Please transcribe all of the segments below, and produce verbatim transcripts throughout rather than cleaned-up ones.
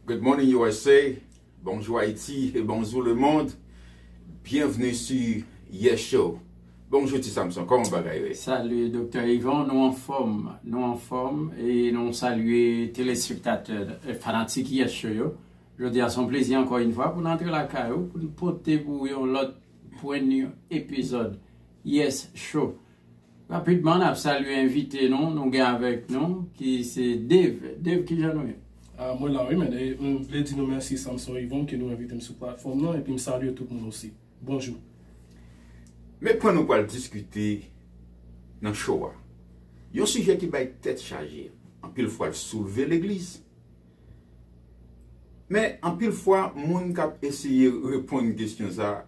Good morning, U S A. Bonjou, Ayiti, e bonjou, lemonn. Byenvni si Yes Show. Bonjou, Ti Samson. Kòman bagay yo ye? Salut, Doktè Yvon. Nou anfòm. Nou anfòm e nou salye telespektatè, e fanatik Yes Show yo. Jodi a, se yon plezi ankò yon fwa pou n antre lakay ou, pou n pote pou yon lòt pwen, yon epizòd Yes Show. Rapidman, n ap salye envite nou, nou gen avèk nou, ki se Dave. Dave, kijan nou ye? Ah, mwen la, wi, men, e, m vle di nou mèsi, Samson Yvon, ke nou envite m sou platfòm nan, epi m salye tout moun osi. Bonjou. Men pwen nou pral diskite nan show a. Yon sijè ki bay tèt chaje. Anpil fwa, l soulve legliz. Men, anpil fwa, moun k ap eseye reponn kesyon sa a,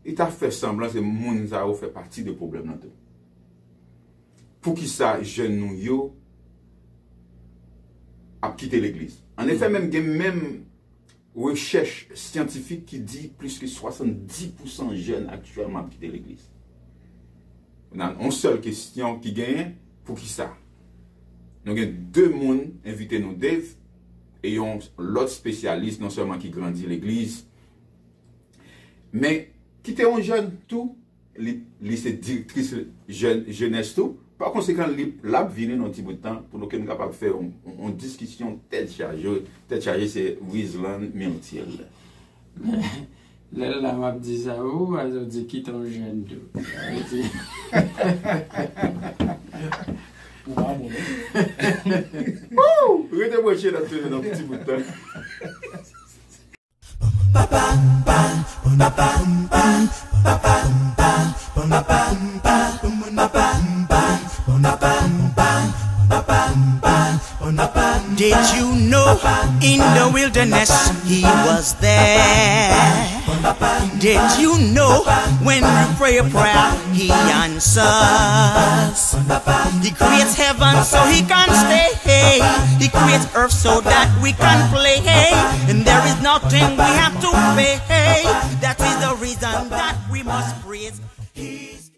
li ta fè sanblan se moun sa yo fè pati de pwoblèm nan tou. Poukisa jèn nou yo ap kite legliz? Annefè, menm gen menm rechèch syantifik ki di plis ke swasanndis pousan jèn aktyèlman ap kite legliz. Nan yon sèl kesyon ki genyen, poukisa? Nou gen de moun envite nou, Dave, e yon lòt espesyalis, non sèlman ki grandi legliz, men ki te yon jèn tou, li, li se direktris jèn, jenès tou. Pa konsekan, li, l ap vini nan yon ti bout tan pou nou, ke nou kapab fè yon, yon, yon diskisyon tèt chaje. Tèt chaje, se Rizlan Myrtil. Lè l la, m ap di sa, ou, a, yo di, kite yon jèn tou. Sa vle di Ou pa bon, non? Woo! Rete branche, n ap tounen nan yon ti bout tan. Did you know in the wilderness he was there? Did you know when you pray a prayer he answers? He creates heaven so he can stay. He creates earth so that we can play. And there is nothing we have to pay. That is the reason that we must praise his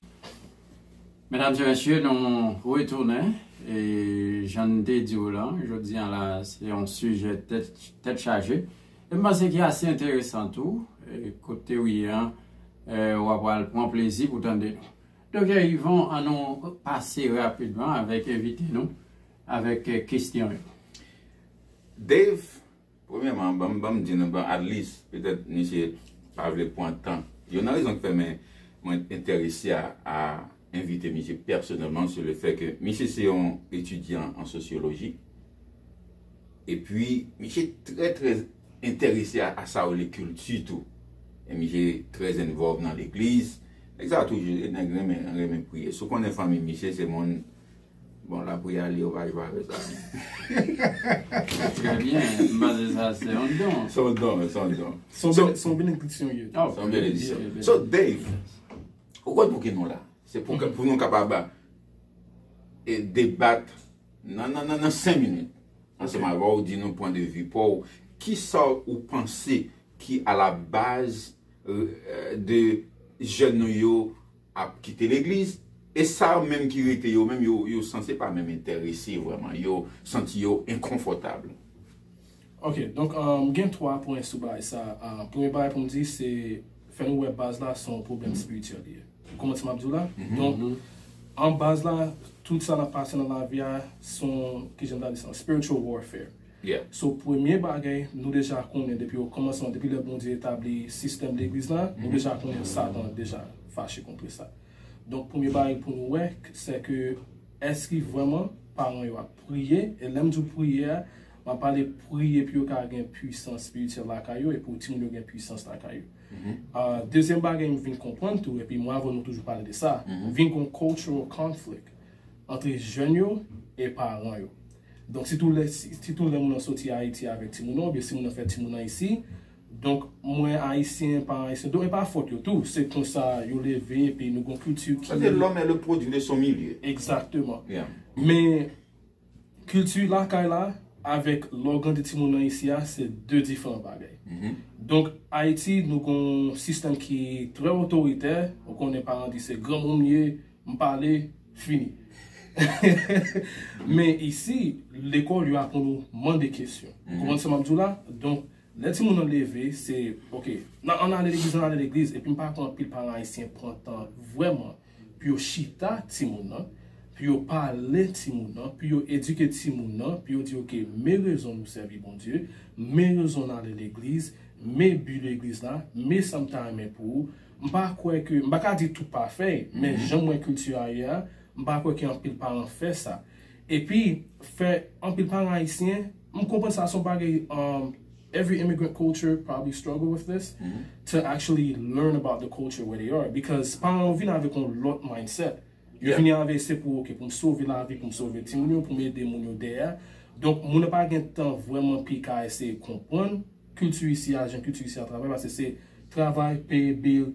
Medam e mesye, nou retounen. E jan n te di w lan, jodi a la, se yon sijè tèt, tèt chaje. E m panse ki ase enteresan tou. E kote w ye an, e, w ap pral pran plezi pou tande nou. Doktè Yvon, an nou pase rapidman avèk envite nou, avèk, e, kesyon yo. Dave, premyèman, ban m, ban m di nou, ban, at least, petèt misye pa vle pran tan. Youn nan rezon ki fè mwen, mwen enterese a, a envite misye pèsonèlman, se le fè ke misye se yon etidyan an sosyoloji. Epi, misye trè, trè enterese a, a sa yo rele kilti tou. E misye trè involved nan legliz. Nèg sa toujou, e nèg renmen, renmen priye. Si w konnen fanmi misye, se moun, bon, lapriyè a li, yo pa jwe avè sa. Trè byen, m panse sa se yon don. Se yon don, se yon don. Se yon So, bene- se yon benediksyon, ye. Oh, Se yon benediksyon. Bene- So, Dave, ou konn pou ki nou la? Se pou, pou nou kapab e, debat nan, nan, nan, nan senk minit. Ansanm avè w, di nou pwen de vi pa w. Kisa ou panse ki a la baz, e, de jèn nou yo ap kite legliz? E sa menm ki rete yo menm, yo, yo sanse pa menm enterese vrèman. Yo santi yo enkonfòtab. Ok, donk, um, gen twa pwen sou bagay sa. Uh, premye bagay pou m di, se fè nou wè baz la se yon pwoblèm espirityèl li ye. Ou konprann sa m ap di w la? Donk, an baz la, tout sa n ap pase nan lavi a, se yon, kijan m ta di sa, spiritual warfare. So, premye bagay, nou deja konnen depi okòmansman, depi lè Bondye etabli sistèm legliz la, nou deja konnen Satan deja fache kont sa. Donk, premye bagay pou nou wè, se ke èske vrèman paran yo ap priye? E lè m di w priye a, m ap pale priye pou yo ka gen pwisans espirityèl lakay yo e pou timoun yo gen pwisans lakay yo. Ah, dezyèm bagay m vin konprann tou, epi mwen avè w nou toujou pale de sa, vin gon cultural conflict antre jèn yo e paran yo. Donk, sitou lè, si- sitou lè moun nan soti Ayiti avèk timoun nan, oubyen si moun nan fè timoun nan isi, donk, mwen ayisyen, paran ayisyen, donk, e pa fòt yo tou, se konsa yo leve, epi nou gon kilti ki Sa se l'homme est le produit de son milieu. Egzakteman. Yeah. Men, kilti lakay la, avèk lè w grandi timoun nan isi a, se de diferan bagay. Donk, Ayiti, nou gon sistèm ki trè otoritè, ou konnen paran di se granmoun m ye, m pale, fini. Men isi, lekòl, yo aprann ou mande kesyon. Ou konprann sa m ap di w la? Donk, lè timoun nan leve, se, ok, nan, ann ale legliz, ann ale legliz, epi m pa kwè anpil paran ayisyen pran tan vrèman pou yo chita timoun nan, pou yo pale timoun nan, pou yo edike timoun nan, pou yo di, ok, men rezon nou sèvi Bondye, men rezon n ale legliz, men bi legliz la, men sa m ta renmen pou ou. M pa kwè ke, m pa ka di tout pafè, men jan m wè kilti a ye a, m pa kwè ke anpil paran fè sa. Epi, fè anpil paran ayisyen, m konprann sa se yon bagay, um, every immigrant culture probably struggle with this, to actually learn about the culture where they are, because paran yo vin avèk yon lòt mindset. Yo vini avèk se pou, ok, pou m sove lavi, pou m sove timoun yo, pou m ede moun yo dèyè. Donk, moun nan pa gen tan vrèman pi ka eseye konprann kilti isi a, jan kilti isi a travay, paske se travay, peye bil,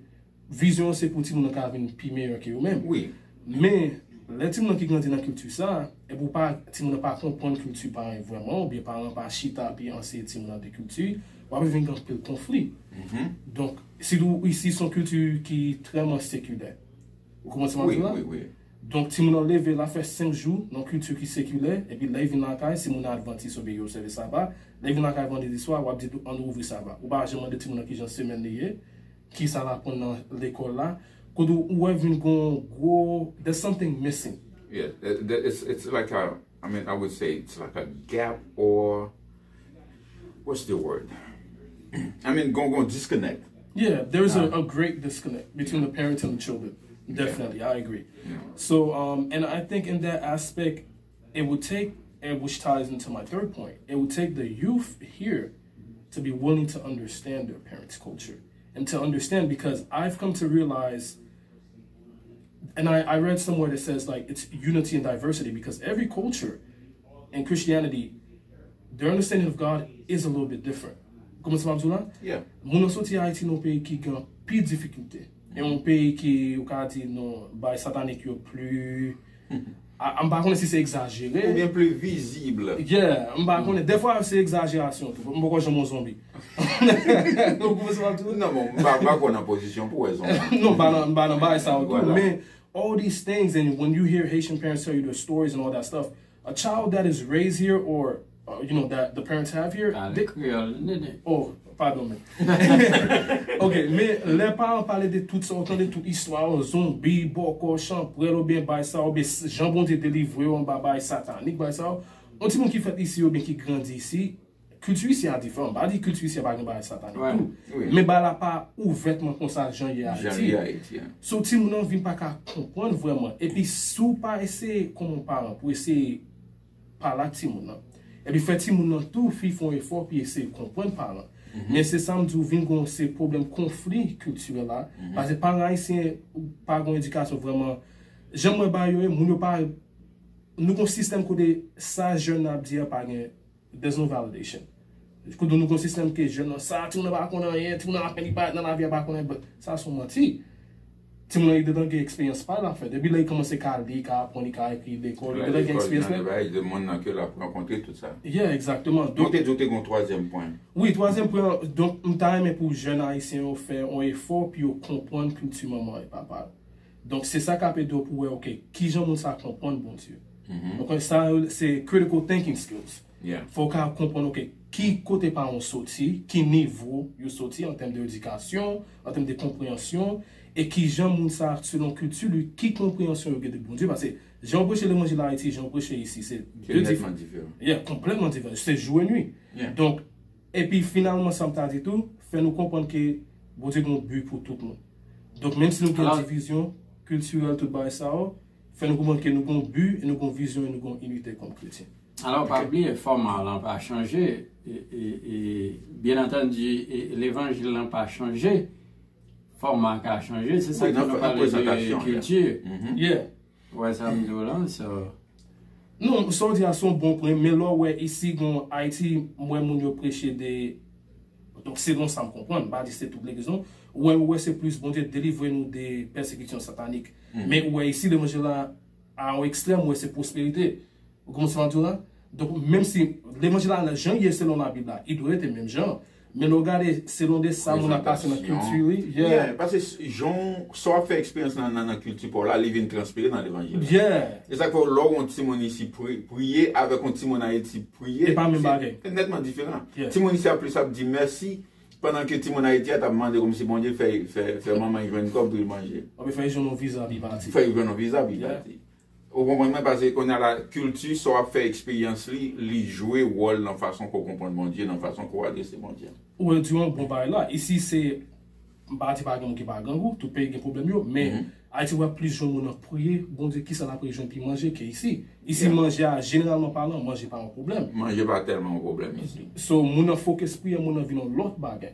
vizyon se pou timoun nan ka vin pi meyè ke yo menm. Wi. Men, lè timoun nan ki grandi nan kilti sa, epi ou pa, timoun nan pa konprann kilti paran vrèman, oubyen paran pa chita epi anseye timoun nan de kilti, w ap vin gen anpil konfli. Donk, sitou isi se yon kilti ki trèman sekilè. Ou konprann sa m ap di la? Wi, wi. Donk, timoun nan leve, l ap fè senk jou nan kilti ki sekilè, epi lè l vin lakay, si moun nan advantis oubyen yo obsève saba, lè l vin lakay vandredi swa, w ap di tou, ann ouvri saba. Ou pa janm mande timoun nan kijan semèn li ye, kisa l aprann nan lekòl la. Kote ou wè vin gon gwo, there's something missing. Yeah, it- that- it's it's like a I mean I would say it's like a gap or what's the word? I mean gon gon disconnect. Yeah, there's a, a great disconnect between the parents and the children. Definitely, I agree. So, um, and I think in that aspect, it would take, and which ties into my third point, it would take the youth here to be willing to understand their parents' culture and to understand, because I've come to realize, and I, I read somewhere that says, like, it's unity and diversity, because every culture in Christianity, their understanding of God is a little bit different. Kòman sa m ap di w la? Yeah. Moun nan soti Ayiti nan yon peyi ki gen anpil difikilte. E yon peyi ki, ou ka di, non, bagay satanik yo pli, a- m pa konnen si se egzajere. Oubyen pli vizib. Yeah, m pa konnen. Defwa, se egzajerasyon tou. M poko janm wè yon zonbi. Ou konprann sa m ap di w? Non, bon, m pa m pa kwè nan pozisyon pou wè zonbi. Non, m pa nan, m pa nan bagay sa yo tou. Voilà. Men, all these things, and when you hear Haitian parents tell you their stories and all that stuff, a child that is raised here or, uh, you know, that the parents have here, Pale they- kreyòl, nene. Oh, padon, men. Ok, men lè paran pale de tout sa, ou tande tout istwa yo, zonbi, bòkò, chanpwèl, oubyen bay sa, oubyen s- jan Bondye delivre yo anba bay satanik, bay sa yo. Yon timoun ki fèt isi, oubyen ki grandi isi, kilti isi a diferan. M pa di kilti isi a pa gen bagay satanik tou. Wi. Men bagay la pa ouvètman konsa jan ye Ayiti. Jan ye Ayiti, yeah. So, timoun nan vin pa ka konprann vrèman. Epi, si w pa eseye, kòman paran, pou eseye pale ak timoun nan. Epi fè timoun nan tou, fi fè yon efò, pou eseye konprann paran. Men se sa m di w, vin gon se pwoblèm konfli kiltirèl la. Paske paran ayisyen pa gon edikasyon vrèman. Jan m wè bagay yo ye, moun yo pa. Nou gon sistèm kote sa jèn nan ap di a pa gen, there's no validation. Kote nou gon sistèm ke jèn nan sa, timoun nan pa konn anyen, timoun nan apèn li parèt nan lavi a pa konn anyen, but sa se yon manti. Timoun nan li gentan gen eksperyans pa l ap fè. Depi lè li kòmanse ka li, ka aprann, li ka ekri, lekòl, li gentan gen eksperyans la. Lè lekòl, jan de bagay, de moun nan ke l ap rankontre, tout sa. Yeah, egzakteman. Donk, ou te di w te gen yon twazyèm pwen. Wi, twazyèm pwen, donk, m ta renmen pou jèn ayisyen yo fè yon efò pou yo konprann kilti manman e papa yo. Donk, se sa k ap ede w pou wè, ok, kijan moun sa konprann Bondye. Donk, sa, se critical thinking skills. Fò w ka konprann, ok, ki kote paran w soti, ki nivo yo soti an tèm de edikasyon, an tèm de konpreyansyon, e kijan moun sa, selon kilti li, ki konpreyansyon yo gen de Bondye. Paske, jan w preche levanjil Ayiti, jan w preche isi, se de dif- nètman diferan. Yeah, konplètman diferan. Se jou e nwi. Donk, epi finalman, sa m ta di tou, fè nou konprann ke Bondye gen yon bi pou tout moun. Donk, menm si nou gen divizyon kiltirèl, tout bagay sa yo, fè nou konprann ke nou gen yon bi, e nou gen yon vizyon, e nou gen yon inite kòm kretyen. Alò, pa bliye, fòma lan pa chanje, e, e, e, byen antandi, e, levanjil lan pa chanje, fòma ka chanje, se sa ki nou pale de kilti. Yeah. Ou wè sa m di w lan, so. Non, sa w di a se yon bon pwen, men lè w wè isi, gon Ayiti, m wè moun yo preche de, donk selon sa m konprann, m pa di se tout legliz non, ou wè, ou wè se plis Bondye delivre nou de pèsekisyon satanik. Men ou wè isi, levanjil la, a yon ekstrèm, ou wè se pwosperite. Ou konprann sa m ap di w la? Donk, menm si levanjil la, jan l ye selon Labib la, li dwe rete menm jan. Men lè w gade, selon de sa moun ap pase nan kilti li, yeah. Yeah, paske s- jan sa w ap fè eksperyans nan, nan, nan kilti pa w la, li vin transpire nan levanjil la. Yeah. E sa k fè w, lè w wè yon timoun isi pri- priye avèk yon timoun Ayiti priye, e pa menm bagay. Se nètman diferan. Yeah. Timoun isi a plis ap di mèsi, pandan ke timoun Ayiti a t ap mande kòmsi Bondye fè, fè, fè manman l jwenn kòb pou l manje. Oubyen fè l jwenn yon viza pou l pati. Fè l jwenn yon viza pou l pati. Ou konprann mwen? Paske kounye a la, kilti, sa w ap fè eksperyans li, li jwe wòl nan fason ke w konprann Bondye, nan fason ke w adrese Bondye. Ou di yon bon bagay la. Isi se, m pa di pa gen moun ki pa grangou, tout peyi gen pwoblèm yo, men Ayiti w ap plis jwenn moun nan priye, Bondye, kisa n ap jwenn pou manje ke isi. Isi manje a, jeneralman palan, manje pa yon pwoblèm. Manje pa tèlman yon pwoblèm isi. So, moun nan fokis priye, moun nan vin yon lòt bagay.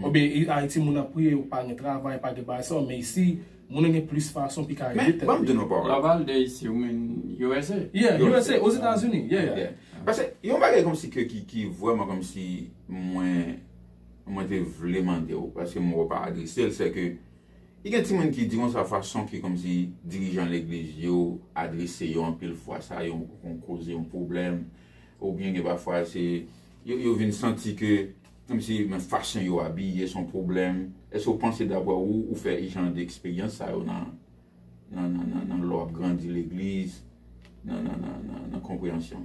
Oubyen Ayiti moun ap priye, pa gen travay, pa gen bagay sa, men isi, moun nan gen plis fason pou l ka ede tèt li. Men, ban m di nou yon pawòl. Lè w pale de isi, ou menm U S A? Yeah, U S A, Ozetazini, yeah, yeah. Paske yon bagay kòmsi ke ki, ki vrèman kòmsi mwen, mwen te vle mande w, paske m wè w pa adrese l, se ke li gen timoun ki di konsa fason ke kòmsi dirijan legliz yo adrese yo anpil fwa sa, yo konn koze yon pwoblèm, oubyen gen pafwa se, yo, yo vin santi ke kòmsi men fason yo abiye se yon pwoblèm. Èske w panse daprè ou, ou fè jan de eksperyans sa yo nan, nan, nan, nan, nan lè w ap grandi legliz, nan, nan, nan, nan, nan konpreyansyon?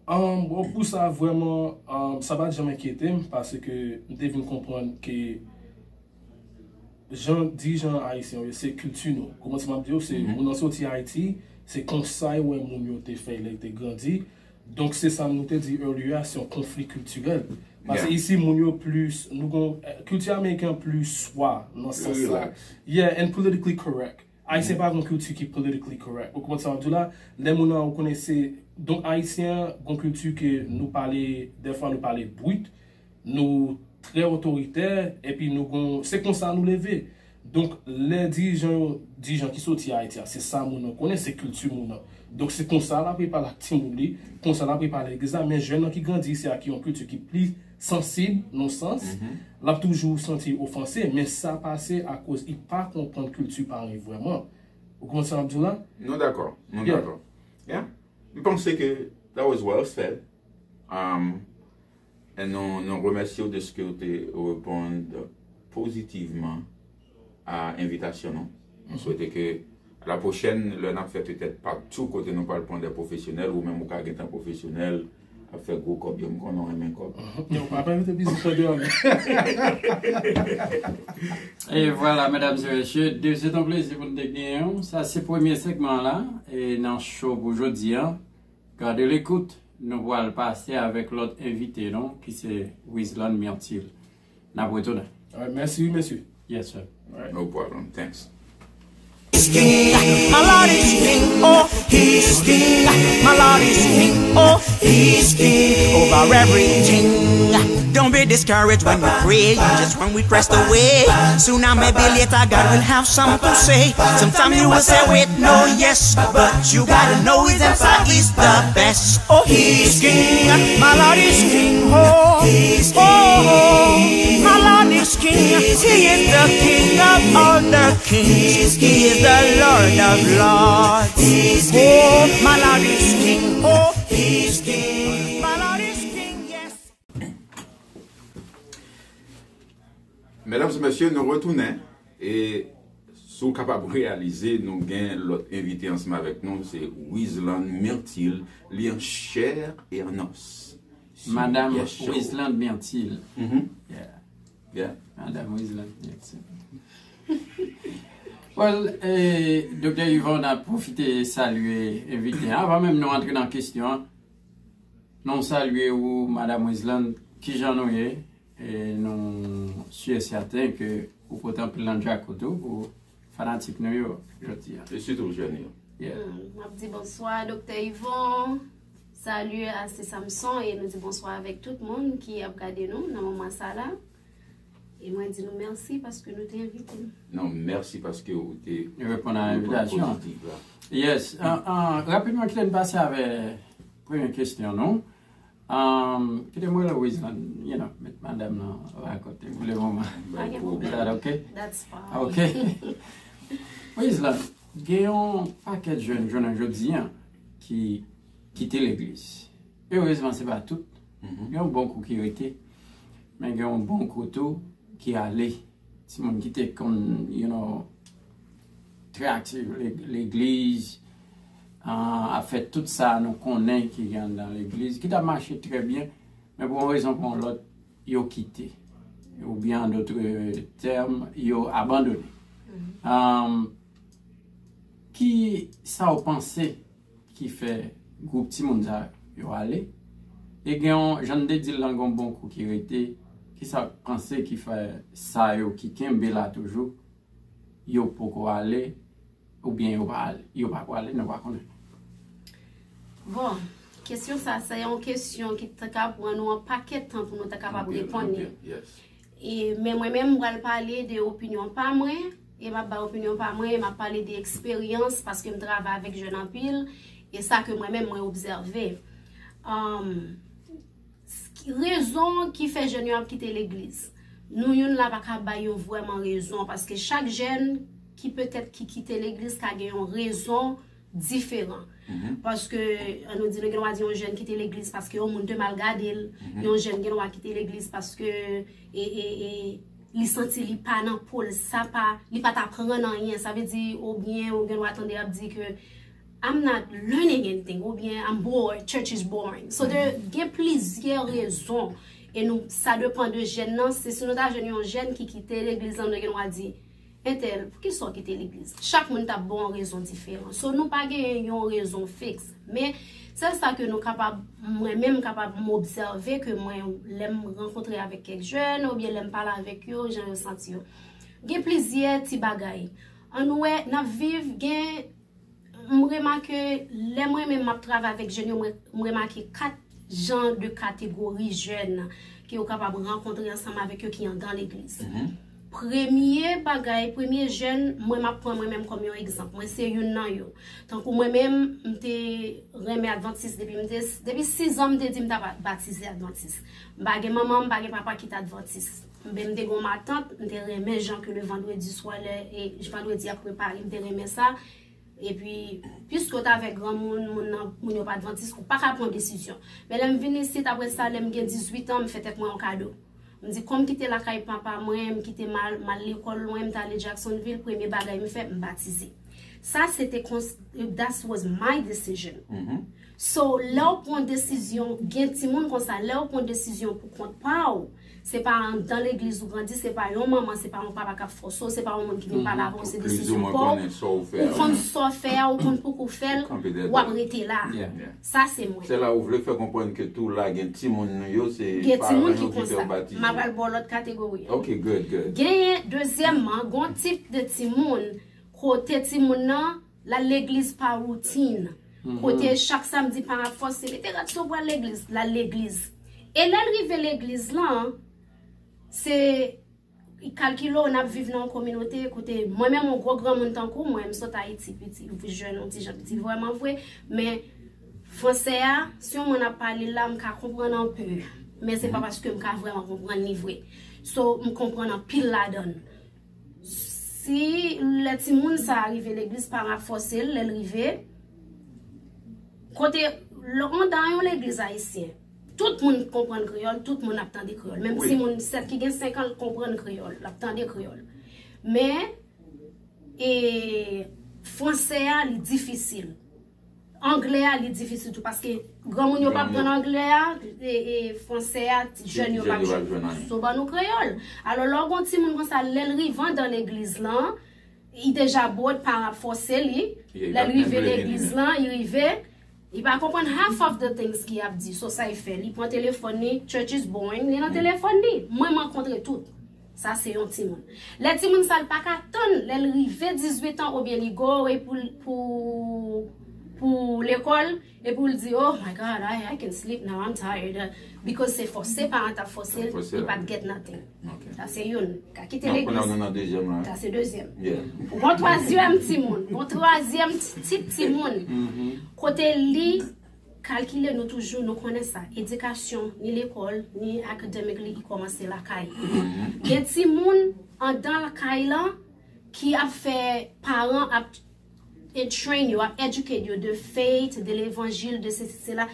Um, bon, pou sa, vrèman, um, sa pa t janm enkyete m, paske m te vin konprann ke jan, dirijan ayisyen yo, se kilti nou. Kòman m ap di w, se moun nan soti Ayiti, se konsa yo wè moun yo te fè lè yo te grandi. Donk, se sa nou te di earlier a, se yon konfli kiltirèl. Paske isi, moun yo plis, nou gon, eh, kilti ameriken an plis swa nan sans sa. Relax. Yeah, and politically correct. Ayisyen pa gon kilti ki politically correct. Ou konprann sa m ap di w la? Lè moun nan, ou konnen se, donk, ayisyen an gon kilti ke nou pale, dèfwa nou pale brit, nou trè otoritè, epi nou gon, se konsa nou leve. Donk, lè dirijan yo, dirijan ki soti Ayiti a, se sa moun nan konnen, se kilti moun nan. Donk, se konsa l ap pale ak timoun li, konsa l ap pale legliz la, men jèn nan ki grandi isi a, ki yon kilti ki plis sansib, nan sans, l ap toujou santi ofanse, men sa pase akoz li pa konprann kilti paran l vrèman. Ou konprann sa m ap di w la? Nou dakò, nou dakò. Yeah. M panse ke that was well said. Um, e nou, nou remèsye w dèske w te reponn pozitivman a envitasyon nou. Nou swete ke la pwochèn, lè n ap fè petèt part two, kote nou pral pran de pwofesyonèl, ou menm ou ka gentan pwofesyonèl, ap fè gwo kòb yo, m konnen w renmen kòb. Yo, pa pèmèt mizik nan deyò, men. E vwala, medam e mesye, de, se yon plezi pou n te genyen w. Sa se premye segman la, e nan show pou jodi a. Gade lekout, nou pral pase avèk lòt envite nou, ki se Wisland Myrtil. N ap retounen. Alright, mèsi wi, mesye. Yes, sir. Alright. No problem. Thanks. King, my Lord is King, oh, he's King, my Lord is King, oh, he's King over everything. Don't be discouraged when we pray, just when we press the way. Sooner maybe later God will have something to say. Sometimes you will say with no yes, but you gotta know his answer is the best. Oh, he's King, my Lord is King, oh, oh, oh, my Lord is King, he is the King of all the kings, he is the Lord of lords. Oh, my Lord is King, oh, he's King, my Lord is King, yes. Medam e mesye, nou retounen. E si w kapab reyalize, nou gen lòt envite ansanm avèk nou, se Wisland Myrtil, li an chè e an os. Madam Wisland Myrtil. Yeah. Madam Wisland Myrtil. Well, eh, Doktè Yvon, n ap pwofite salye envite a. Avan menm nou antre nan kesyon an, nou salye ou, Madam Wisland, kijan nou ye? E nou si e sèten ke ou pote anpil nan djakout ou pou fanatik nou yo jodi a. E sitou jèn yo. Yeah. Hmm, m ap di bonswa, Doktè Yvon. Salye a Se Samson e nou di bonswa avèk tout moun ki ap gade nou nan moman sa la. E mwen di nou mèsi paske nou te envite m. Non, mèsi paske ou te reponn a envitasyon pozitif la. Yes. Ah, ah, rapidman, kite n pase avè premye kesyon nou. Um, kite mwen la, Wisland, you know, met madanm nan lakòt pou le moman. Pa gen pwoblèm. Is that okay? That's fine. Okay. Wisland, gen yon pakèt jèn jounen jodi a ki kite legliz. Erezman, se pa tout. Gen yon bon kou ki rete. Men gen yon bon kou tou ki ale. Timoun ki te konn, you know, trè aktif legliz, ap fè tout sa nou konnen ki gen anndan legliz, ki t ap mache trè byen, men pou yon rezon pou yon lòt, yo kite. Oubyen, an dòt tèm, yo abandone. Ki sa w panse ki fè gwoup timoun sa yo ale? E gen yon, jan n te di l lan, gen yon bon kou ki rete. Ki sa w panse ki fè sa yo ki kenbe la toujou, yo poko ale, oubyen yo pa ale, yo pa ko ale, nou pa konnen. Bon, kesyon sa, se yon kesyon ki ta ka pran nou yon pakèt tan pou nou ta kapab reponn li. E, men mwen menm, m pral pale de opinyon pa mwen, e m ap bay opinyon pa mwen, e m ap pale de eksperyans, paske m travay avèk jèn anpil, e sa ke mwen menm mwen obsève. Rezon ki fè jèn yo ap kite legliz. Nou youn la pa ka bay yon vrèman rezon, paske chak jèn ki petèt ki kite legliz ka gen yon rezon diferan. Paske, an nou di, nou gen dwa di yon jèn kite legliz paske yon moun te mal gade l, yon jèn gen dwa kite legliz paske e, e, e, li santi li pa nan po l, sa pa, li pa t aprann anyen. Sa vle di, oubyen ou gen dwa tande ap di ke I'm not learning anything, oubyen I'm bored, church is boring. So, there, gen plizyè rezon, e nou, sa depan de jèn nan, se si nou ta jwenn yon jèn ki kite legliz lan, nou gen dwa di, entèl, poukisa w kite legliz? Chak moun t ap ba w yon rezon diferan. So, nou pa gen yon rezon fiks. Men, sèl sa ke nou kapab, mwen menm kapab m obsève ke mwen, lè m rankontre avèk kèk jèn, oubyen lè m pale avèk yo, jan yo santi yo. Gen plizyè ti bagay. An nou wè, n ap viv, gen, m remake, lè mwen menm m ap travay avèk jèn yo, mwen, m remake kat jan de kategori jèn ke yo kapab rankontre ansanm avèk yo ki anndan legliz. Premye bagay, premye jèn, mwen m ap pran mwen menm kòm yon egzanp. Mwen se youn nan yo. Tankou mwen menm, m te renmen Advantis depi m te, depi sis an m te di m ta ba-, batize Advantis. M pa gen manman, m pa gen papa ki t Advantis. Men m te gen yon matant, m te renmen jan ke le vendredi swa, lè, e, vandredi ap prepare, m te renmen sa. Epi, piske w t avèk granmoun, moun nan, moun yo pa advantis, ou pa ka pran desizyon. Men lè m vin isit, apre sa, lè m gen dizuit an, m fè tèt mwen yon kado. M di, kòm m kite lakay papa mwen, m kite m al, m al lekòl lwen, m t ale Jacksonville, premye bagay m fè, m batize. Sa, se te, that was my decision. So, lè w pran desizyon, gen timoun konsa, lè w pran desizyon pou kont pa w, se pa anndan legliz ou grandi, se pa yon manman, se pa yon papa k ap fòse w, se pa yon moun ki vin pale avè w, se desizyon pa w. Ou konn sa w fè a, ou konn poukò w fè l, w ap rete la. Sa se mwen. Se la ou vle fè konprann ke tou la gen timoun nou yo, se paran yo ki fè yo batize. M ap al ba w lòt kategori a. Genyen, dezyèmman, gen yon tip de timoun kote timoun nan l al legliz pa woutin. Kote chak samdi paran ap fòse l, li te rate tou pral legliz, l al legliz. E lè l rive legliz lan, se, kalkile w, n ap viv nan yon kominote kote mwen menm yon gwo granmoun tankou mwen, m sot Ayiti piti, jèn yon ti jan piti vrèman vre, men fransè a, si yon moun ap pale l la, m ka konprann anpe. Men se pa paske m ka vrèman konprann li vre. So, m konprann anpil ladan l. Si lè timoun sa a rive legliz, paran ap fòse l, lè l rive, kote, anndan yon legliz ayisyen, tout moun konprann kreyòl, tout moun ap tande kreyòl. Menm timoun sèt ki gen senk an, l konprann kreyòl, l ap tande kreyòl. Men, e, fransè a, li difisil. Anglè a, li difisil tou, paske granmoun yo p ap jwenn anglè a, e, e, fransè a, ti jèn yo p ap jwenn. So, ban nou kreyòl. Alò, lè w gen yon timoun konsa, lè l rive anndan legliz lan, li deja bored, paran ap fòse li. Lè l rive legliz lan, li rive, li pa konprann half of the things ki ap di. So, sa l fè, li pran telefòn li, church is boring, li nan telefòn li. Mwen, m rankontre tout. Sa se yon timoun. Lè timoun sa l pa ka tann, lè l rive dizuit an oubyen li go away pou, pou, pou lekòl, epi l di, "Oh my God, I, I can sleep now, I'm tired." Because se fòse paran t ap fòse l, li pa t get nothing. Sa se youn. Ka kite legliz. Sa se dezyèm. Gon twazyèm timoun, gon twazyèm ti- tip timoun. Kote li kalkile nou toujou, nou konnen sa. Edikasyon, ni lekòl, ni academically, li kòmanse lakay. Gen timoun anndan lakay lan ki ap fè paran ap e train yo, ap educate yo de faith, de levanjil, de sesi, sela.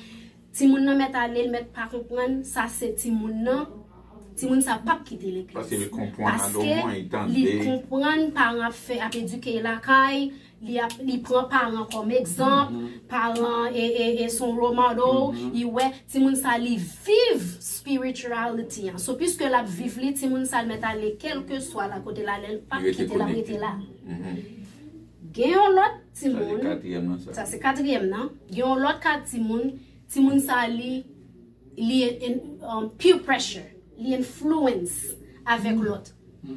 Timoun nan mèt ale, l mèt pa konprann, sa se timoun nan Timoun sa p ap kite legliz. Paske li konprann, alomwen, li tande. Li konprann paran ap fè, ap edike l lakay, li ap li pran paran kòm egzanp, paran e, e, e son role model, li wè timoun sa li viv spirituality an. So, piske l ap viv li, timoun sa l mèt ale kèlkeswa la kote l ale, l p ap kite, l ap rete la. Gen yon lòt timoun, sa se katriyèm nan, gen yon lòt ka timoun, timoun sa li li in, um, peer pressure, li influence avèk lòt.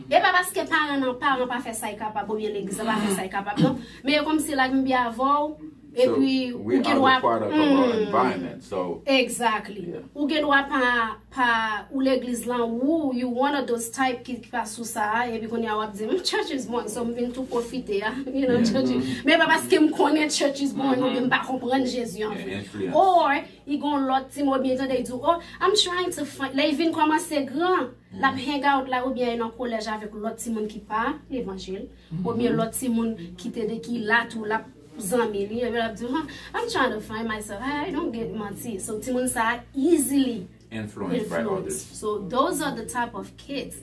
E pa paske paran nan, paran pa fè sa y kapab oubyen legliz la pa fè sa y kapab non. Men e kòmsi like m byen avè w, epi ou gen dwa mm, environment. So, exactly. Yeah. Ou gen dwa pa pa ou legliz lan ou you one of those type ki pa sou sa a, epi kounye a w ap di m church is boring, so m vin tou pwofite a, you know, church. Men pa paske m konnen church is boring oubyen m pa konprann Jezi anfen. Or, li gon lòt timoun oubyen tande li di w, oh, I'm trying to find, lè li vin kòmanse gran, l ap hang out la oubyen nan kolèj avèk lòt timoun ki pa levanjil, oubyen lòt timoun ki te de ki la tou, l ap zanmi li, epi l ap di, huh, I'm trying to find myself, I don't get manti. So timoun sa a easily influenced by others. So those are the type of kids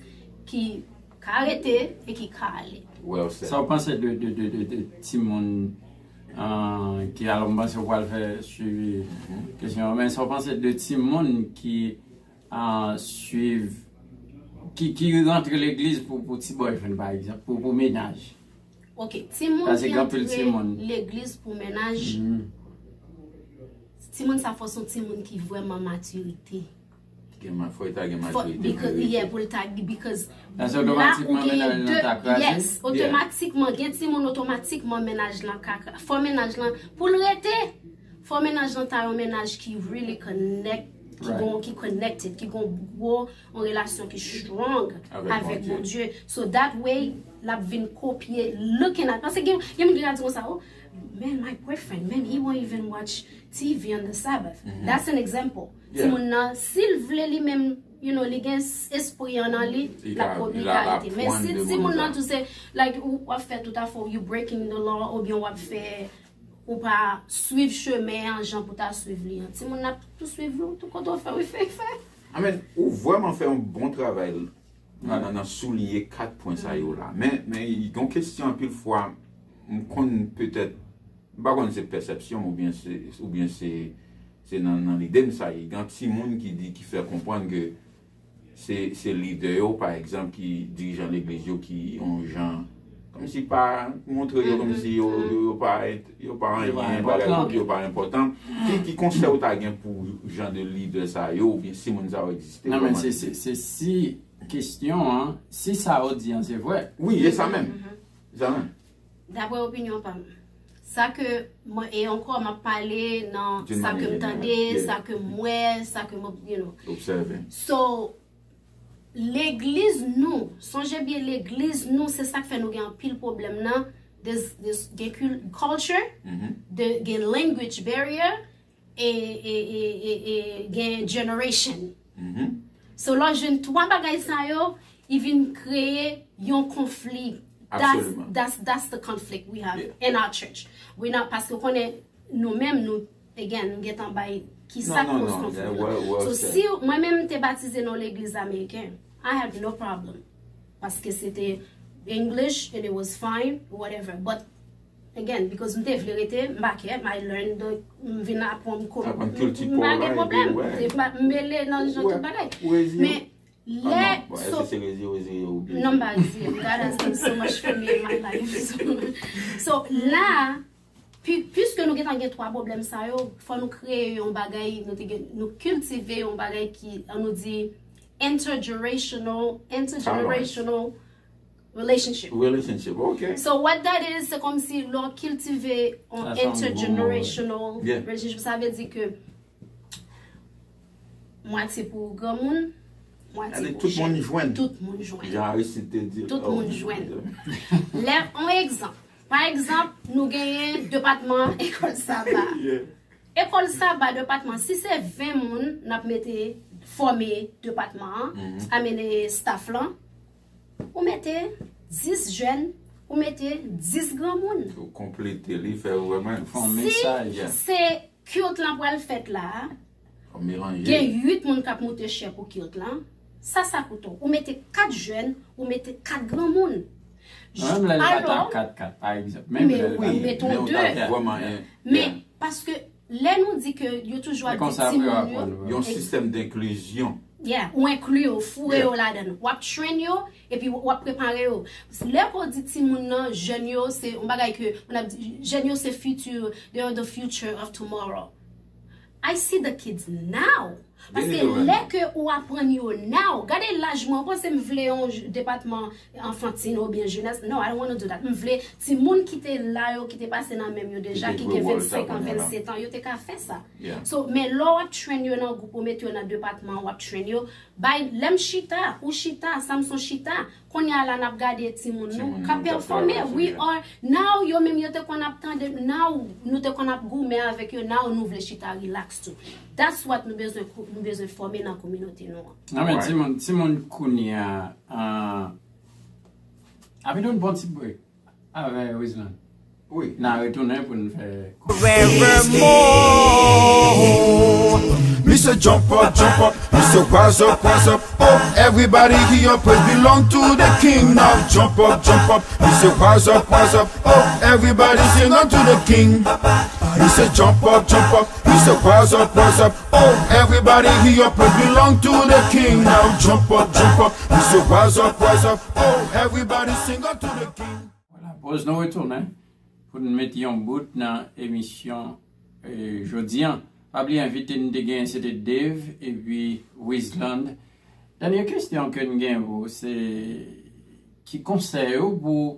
ki ka rete e ki ka ale. Well said. Sa w panse de, de, de, de, de timoun uh, ki alò m panse w pral fè swivi kesyon an, men sa w panse de timoun ki uh, swiv ki, ki rantre legliz pou, pou ti boyfriend pa egzanp, pou, pou mennaj. Ok, timoun ki antre legliz pou mennaj, timoun sa fò se yon timoun ki vrèman matirite. Gen ma fò li ta gen matirite pou li rete. Yeah, pou li ta because la ou gen de, yes, otomatikman gen timoun otomatikman mennaj lan ka fò mennaj lan pou l rete. Fò mennaj lan ta yon mennaj ki really connect, ki gon ki connected, ki gon gwo yon relasyon ki strong avèk Bondye. So that way l ap vin kopye looking at, paske gen gen moun ki ka di konsa, oh man, my boyfriend, man, he won't even watch T V on the Sabbath. That's an example. Timoun nan si l vle li menm, you know, li gen espri an nan li, l ap li ka rete. Men si timoun nan tou se like ou ap fè tout afè w, you breaking the law oubyen w ap fè ou pa swiv chemen an jan pou ta swiv li an. Timoun nan ap tou swiv ou tou kote w fè wi fè fè. Amen. Ou vrèman fè yon bon travay nan, nan, nan souliye kat pwen sa yo la. Men, men yon kesyon anpil fwa m konn petèt, m pa konn se pèsepsyon m oubyen se, oubyen se, se nan, nan lide m sa ye. Gen timoun ki di, ki fè konprann ke se, se lidè yo, pa egzanp, ki dirijan legliz yo ki yon jan kòmsi pa montre yo kòmsi yo, yo, yo pa, yo pa anyen, bagay yo pa enpòtan. Ki, ki konsèy ou ta gen pou jan de lidè sa yo oubyen si moun sa yo egziste? Non, men se, se, se si kesyon an, si sa yo di an se vre. Wi, e sa menm. Sa menm. Daprè opinyon pa m. Sa ke mwen, e ankò m ap pale nan sa ke m tande, sa ke m wè, sa ke m, you know. Obsève. So, legliz nou, sonje byen legliz nou, se sa k fè nou gen anpil pwoblèm nan, de, de, gen culture, de, gen language barrier, e, e, e, e, e gen generation. So lè w jwenn twa bagay sa yo, li vin kreye yon konfli. That's, that's, that's the conflict we have in our church. We not, paske w konnen nou menm nou, again, nou gentan bay ki sa k koz konfli an. So si mwen menm m te batize nan legliz ameriken, I have no problem. Paske se te English and it was fine, whatever. But again, because m te vle rete, m pa care, I learn the, m vin aprann m pa gen pwoblèm. M mele nan jan tout bagay. Men lè, so, non, m pa rezire. God has done so much for me in my life. So, so la, piske nou gentan gen twa pwoblèm sa yo, fò nou kreye yon bagay, nou te gen, nou kiltive yon bagay ki, an nou di, intergenerational, intergenerational relationship. Relationship, ok. So what that is, se kòmsi lè w kiltive yon intergenerational relationship, sa vle di ke mwatye pou granmoun, mwatye pou jèn. Tout moun jwenn. Tout moun jwenn. Jan Aristide te di. Tout moun jwenn. Lè, yon egzanp. Pa egzanp, nou genyen depatman ekòl saba. Ekòl saba depatman, si se ven moun n ap mete fòme depatman an, amene staff lan, ou mete dis jèn, ou mete dis granmoun. Ou konplete li, fè vrèman fè yon mesaj. Si se kilt lan pral fèt la, gen uit moun k ap moute chè pou kilt lan, Sa sa koute w? Ou mete kat jèn, ou mete kat granmoun. Menm lè l pa ta kat kat, pa egzanp. Menm lè l pa kat kat. Men ou mete yon de. Men paske lè nou di ke yo toujou ap di timoun yo. Yon sistèm denklizyon. Yeah, ou enkli yo, foure yo ladan. W ap train yo, epi w ap prepare yo. Lè ke w di timoun nan, jèn yo, se yon bagay ke, moun ap di, jèn yo se future, they are the future of tomorrow. I see the kids now. Paske lè ke ou aprann yo now, gade laj mwen, ou panse m vle yon depatman anfantin oubyen jenès? No, I don't wanna do that. M vle timoun ki te la yo, ki te pase nan men m yo deja, ki gen vennsenk an, vennsetan, yo te ka fè sa. So, men lè w ap train yo nan gwoup, ou mete yo nan depatman, w ap train yo, bay, lè m chita, ou chita, Samson chita, kounye a la n ap gade timoun nou k ap pèfòme. We are, now yo menm yo te konn ap tande, now nou te konn ap goumen avèk yo, now nou vle chita relax tou. That's what nou bezwen, nou bezwen fòme nan kominote nou an. Amen. Timoun, timoun kounye a, api nou bon ti break. Avè Wisland. Wi. N a retounen pou n fè. Misye jump up, jump up, misye rise up, rise up. Oh, everybody here praise belong to the king now. Jump up, jump up, misye rise up, rise up. Oh, everybody sing unto the king. Misye jump up, jump up, misye rise up, rise up. Oh, everybody here praise belong to the king now. Jump up, jump up, misye rise up, rise up. Oh, everybody sing unto the king. Vwala, pòz nou retounen pou n met yon bout nan emisyon jodi an. Pa bliye envite n te genyen se te Dave epi Wisland. Dènye kesyon ke n gen pou ou se ki konsèy ou pou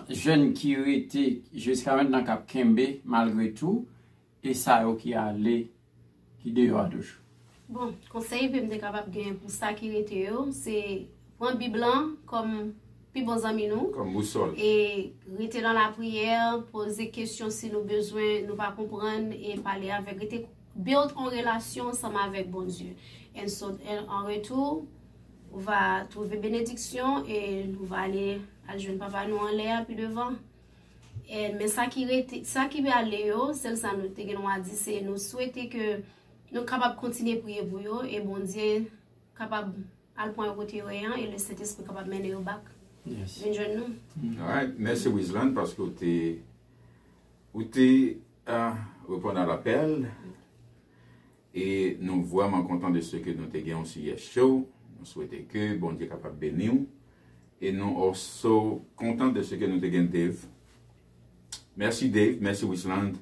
jèn ki rete jiska mentnan k ap kenbe malgre tou e sa yo ki ale ki deyò a toujou. Bon, konsèy ke m te kapab gen pou sa ki rete yo, se pran Bib lan kòm pi bon zanmi nou. Kòm bousòl. E rete nan lapriyè, poze kesyon si nou bezwen, nou pa konprann, e pale avèk, rete build on relasyon ansanm avèk Bondye. And so, an retou, ou va twouve benediksyon e nou va ale al jwenn Papa nou anlè a pi devan. And, men sa ki rete, sa ki ale yo, sèl sa nou te gen dwa di, se nou swete ke nou kapab kontinye priye pou yo e Bondye kapab al pran yo kote yo ye an e Lesentespri kapab mennen yo back vin jwenn nou. Alright, mèsi Wisland paske ou te ou te reponn a lapèl. E nou vrèman kontan de se ke nou te gen yon sijè cho. Nou swete ke Bondye kapab beni w. E nou also kontan de se ke nou te gen Dave. Mèsi Dave, mèsi Wisland.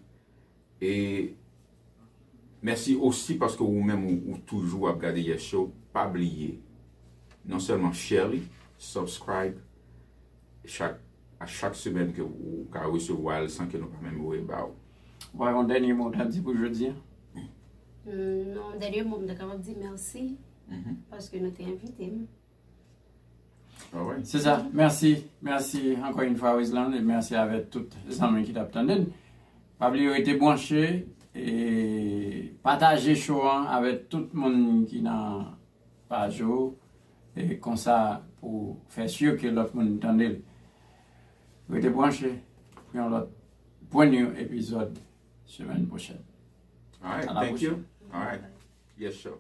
E mèsi osi paske ou menm ou, ou toujou ap gade Yes Show. Pa bliye, non sèlman share li, subscribe, chak, a chak semèn ke ou ka resevwa l san ke nou pa menm voye ba ou. Ou pa gen yon dènye mo w ta di pou jodi a? Non, dènye mo m ta kapab di mèsi paske nou te envite m. Se sa. Mèsi. Mèsi ankò yon fwa Wisland e mèsi avèk tout zanmi ki t ap tande n. Pa bliye rete branche e pataje show an avèk tout moun ki nan paj ou e konsa pou fè si ke lòt moun tande l. Rete branche pou yon lòt brand new epizòd semèn pwochèn. Alright, thank you. Alright. Yes, sir.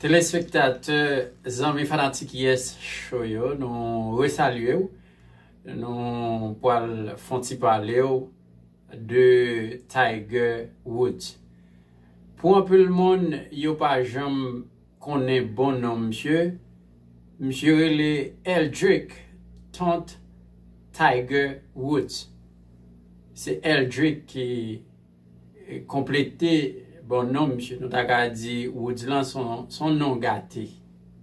Telespektatè, zanmi fanatik Yes Show yo, nou resalye w. Nou pral fè yon ti pale w de Tiger Woods. Pou anpil moun, yo pa janm konnen bon non misye. Misye rele Eldrick, tant Tiger Woods. Se Eldrick ki konplete bon non misye. Nou ta ka di Woods lan se yon, se yon non gate.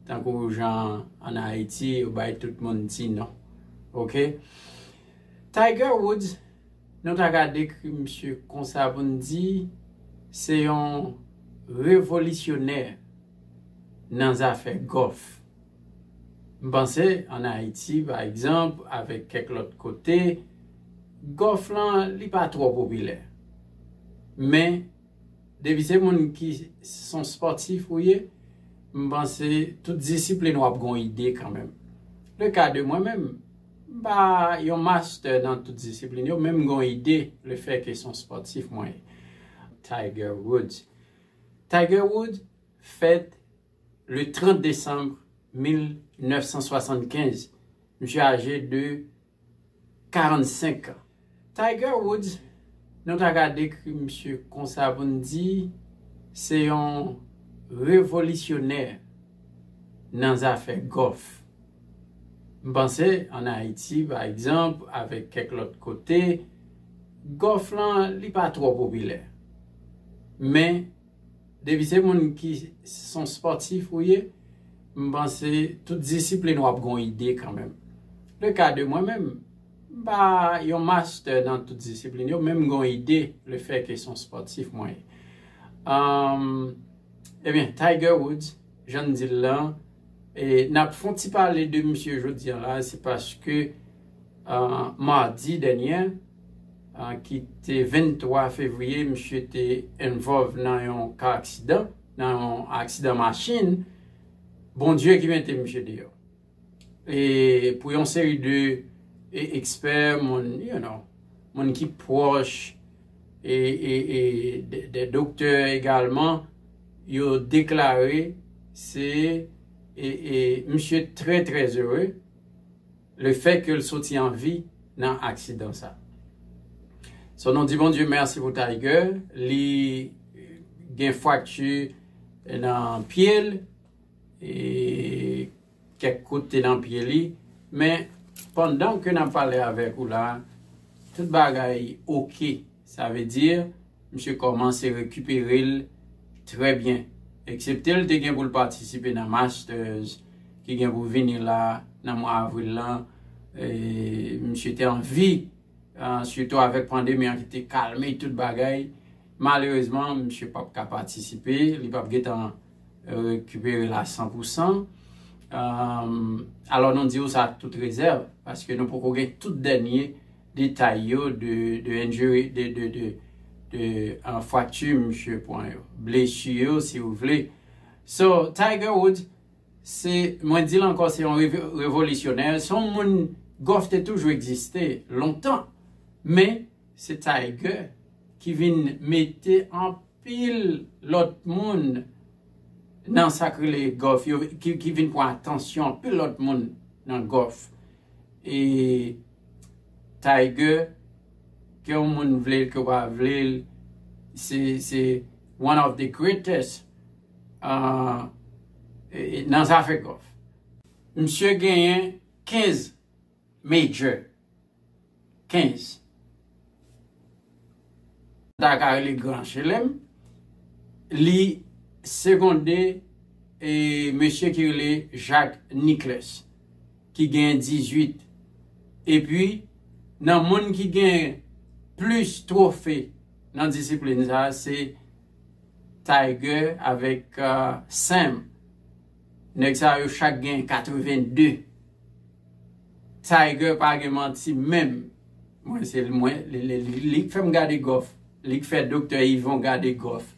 Tankou jan ann Ayiti, yo bay tout moun ti non. Oke? Tiger Woods, nou ta ka dekri misye konsa pou n di, se yon revolisyonè nan zafè gòf. M panse ann Ayiti, pa egzanp, avèk kèk lòt kote, gòf lan, li pa twò popilè. Men, depi se moun ki s on spòtif ou ye, m panse tout disiplin w ap gon ide kanmenm. Le ka de mwen menm, m pa yon mastè nan tout disiplin yo, men m gon ide le fè ke s on spòtif mwen ye. Tiger Woods. Tiger Woods fèt le trant desanm mil nèf san swasannkenz. Misye aje de karannsenk an. Tiger Woods, nou ta ka dekri misye konsa pou n di, se yon revolisyonè nan zafè gòf. M panse ann Ayiti, pa egzanp, avèk kèk lòt kote, gòf lan, li pa twò popilè. Men, depi se moun ki s on spòtif ou ye, m panse tout disiplin w ap gon ide kanmenm. Le ka de mwen menm, m pa yon mastè nan tout disiplin yo, men m gon ide le fè ke s on spòtif mwen ye. Anm, ebyen, Tiger Woods, jan n di l lan, e n ap fè yon ti pale de misye jodi a la, se paske, ah, madi dènye, ah, ki te venntwa fevriye, misye te envolve nan yon ka aksidan, nan yon aksidan machin. Bondye ki mete misye deyò. E pou yon seri de, e, ekspè, moun, you know, moun ki pwòch, e, e, e de, de doktè egalman, yo deklare se, e, e, misye trè, trè ere le fè ke l soti an vi nan aksidan sa. So, nou di Bondye mèsi pou Tiger. Li gen frakti nan pye l, e kèk kote nan pye li. Men, pandan ke n ap pale avèk ou la, tout bagay oke. Sa vle di, misye kòmanse rekipere l trè byen. Eksepte l te gen pou l patisipe nan Masters ki gen pou vini la nan mwa avril lan. E, misye te anvi, ah, sitou avèk pandemi an ki te kalme tout bagay. Malerezman, misye p ap ka patisipe, li p ap gentan rekipere l a san pou san. Anm, alò, nou di w sa ak tout rezèv, paske nou poko gen tout dènye detay yo de, de injury, de, de, de, de, ah, frakti misye pran yo. Blesi yo, si w vle. So, Tiger Woods, se, mwen di l ankò, se yon revo-, revolisyonè. Se yon moun, gòf te toujou egziste lontan, men se Tiger ki vin mete anpil lòt moun nan sa k rele gòf yo, ki, ki vin pran atansyon anpil lòt moun nan gòf. E Tiger, ke yon moun vle l, ke w pa vle l, se, se one of the greatest, ah, e, e, nan zafè gòf. Misye genyen kenz major. Kenz. Ta ka rele Gran Chelèm. Li segonde, e, mesye ki rele Jacques Nicklaus, ki genyen dizuit. Epi, nan moun ki genyen plis twofe nan disiplin sa, se Tiger avèk, ah, Sam. Nèg sa yo chak gen katrevenn de. Tiger pa gen manti menm. Mwen, se mwen, li, li, li, li k fè m gade gòf. Li k fè Doktè Yvon gade gòf.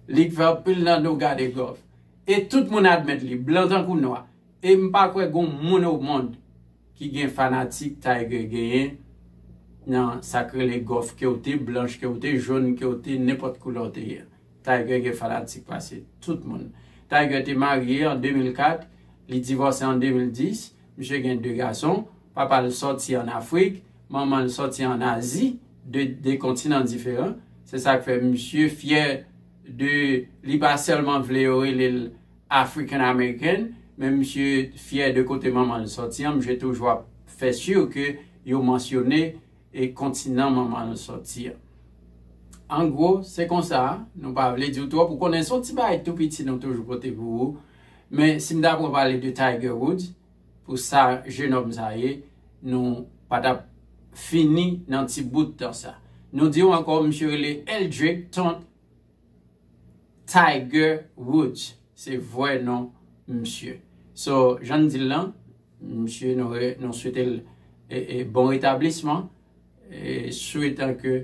Li k fè anpil nan nou gade gòf. E tout moun admèt li, blan tankou nwa. E m pa kwè gon moun o mond ki gen fanatik Tiger genyen nan sa k rele gòf, ke w te blanch, ke w te jòn, ke w te nenpòt koulè w te ye. Tiger gen fanatik pase tout moun. Tiger te marye an de mil kat, li divòse an de mil dis, misye gen de gason, papa l sòti an Afrik, manman l sòti an Azi, de, de kontinan diferan. Se sa k fè misye fyè de, li pa sèlman vle yo rele l African American, men misye fyè de kote manman l sòti an, misye toujou ap fè si ke yo mansyone e kontinan manman l sòti an. An gwo, se konsa, nou pa vle di w twòp, ou konnen se yon ti bagay tou piti nou toujou pote pou ou, men si m ta pran pale de Tiger Woods, pou sa jenòm sa ye, nou pa t ap fini nan ti bout tan sa. Nou di w ankò, misye rele Eldrick Thornton, Tiger Woods, se vrè non misye. So, jan n di l lan, misye, nou, re- nou swete l e, e, bon retablisman, e, swetan ke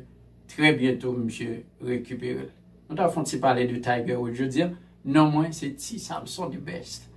trè byento misye rekipere l. Nou ta fè yon ti pale de Tiger Woods jodi a. Non mwen, se Ti Samson the best.